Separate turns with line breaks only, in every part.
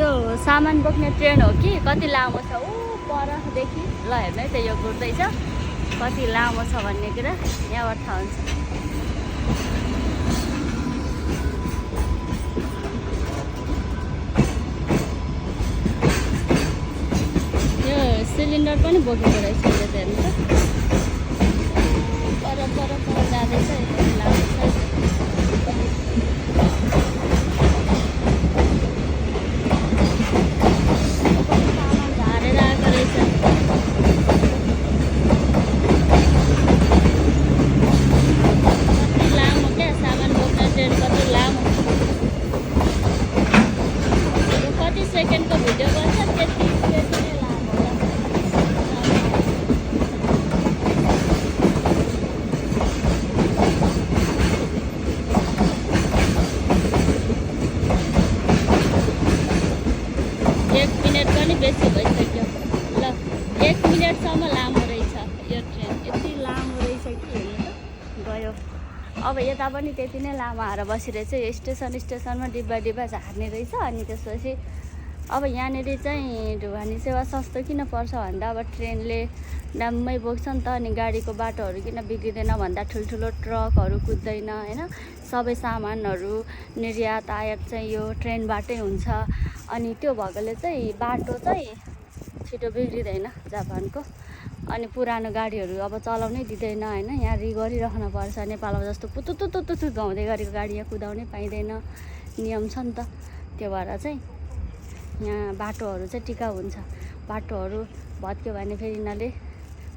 यो सामान बोक्ने ट्रेन हो कि कति लामो छ ऊ परदेखि ल हेर्नु है त यो गुड्दैछ कति लामो छ भन्ने कुरा यहाँबाट थाहा हुन्छ। यो सिलिन्डर पनि बोकेको रहेछ यो त हेर्नु त पर जाँदैछ एकदम लामो छ। सेकेन्डको भिडियो गर्छ त्यति नै लामो होला। एक मिनट पनि बेसी भइसक्यो ल 1 मिनटसम्म लामो रहेछ यो ट्रेन यति लामो रहेछ कि हेर्नु त गयो। अब यता पनि त्यति नै लामो आएर बसिरहेछ यो स्टेसनमा डिब्बा झार्ने रहेछ। अनि त्यसपछि अब यहाँनिर चाहिँ ढुवानी सेवा सस्तो किन पर्छ भन्दा अब ट्रेनले दाममै बोक्छ नि त। अनि गाडीको बाटोहरू किन बिग्रिँदैन भन्दा ठुल्ठुलो ट्रकहरू कुद्दैन होइन। सबै सामानहरू निर्यात आयात चाहिँ यो ट्रेनबाटै हुन्छ। अनि त्यो भएकोले चाहिँ बाटो चाहिँ छिटो बिग्रिँदैन जापानको। अनि पुरानो गाडीहरू अब चलाउनै दिँदैन होइन। यहाँ गरिराख्नु पर्छ। नेपालमा जस्तो पुतुतुतुतु गाउँदै गरेको गाडी यहाँ कुदाउनै पाइँदैन नियम छ नि त। त्यो भएर चाहिँ यहाँ बाटोहरू चाहिँ टिकाउ हुन्छ। बाटोहरू भत्क्यो भने फेरि यिनीहरूले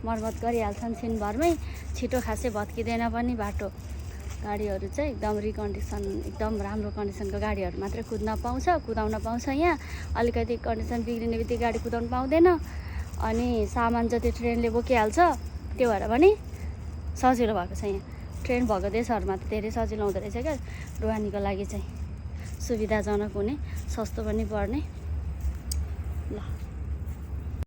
मर्मत गरिहाल्छन् छिनभरमै। छिटो खासै भत्किँदैन पनि बाटो। गाडीहरू चाहिँ एकदम रिकन्डिसन एकदम राम्रो कन्डिसनको गाडीहरू मात्रै कुदाउन पाउँछ। यहाँ अलिकति कन्डिसन बिग्रिने बित्तिकै गाडी कुदाउनु पाउँदैन। अनि सामान जति ट्रेनले बोकिहाल्छ त्यो भएर पनि सजिलो भएको छ। यहाँ ट्रेन भएको देशहरूमा त धेरै सजिलो हुँदो रहेछ क्या ढुवानीको लागि चाहिँ सुविधाजनक हुने सस्तो पनि पर्ने ल।